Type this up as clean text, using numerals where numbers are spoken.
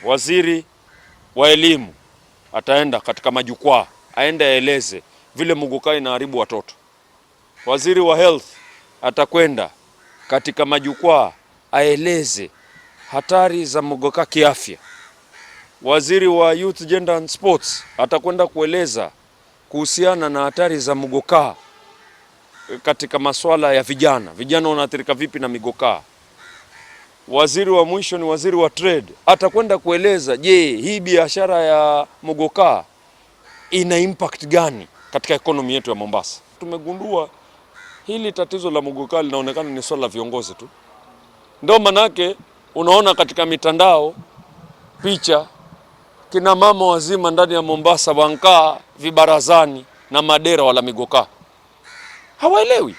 Waziri wa elimu ataenda katika majukwaa, aende aeleze vile muguka inaharibu watoto. Waziri wa health atakwenda katika majukwaa aeleze hatari za muguka kiafya. Waziri wa youth, gender and sports atakwenda kueleza kuhusiana na hatari za muguka katika masuala ya vijana, vijana wanaathirika vipi na migokaa. Waziri wa mwisho ni waziri wa trade, atakwenda kueleza, je, hii biashara ya mugokaa ina impact gani katika economy yetu ya Mombasa. Tumegundua hili tatizo la mugokaa linaonekana ni swala la viongozi tu, ndio manake unaona katika mitandao picha kina mama wazima ndani ya Mombasa wankaa vibarazani na madera wala migokaa, hawaelewi.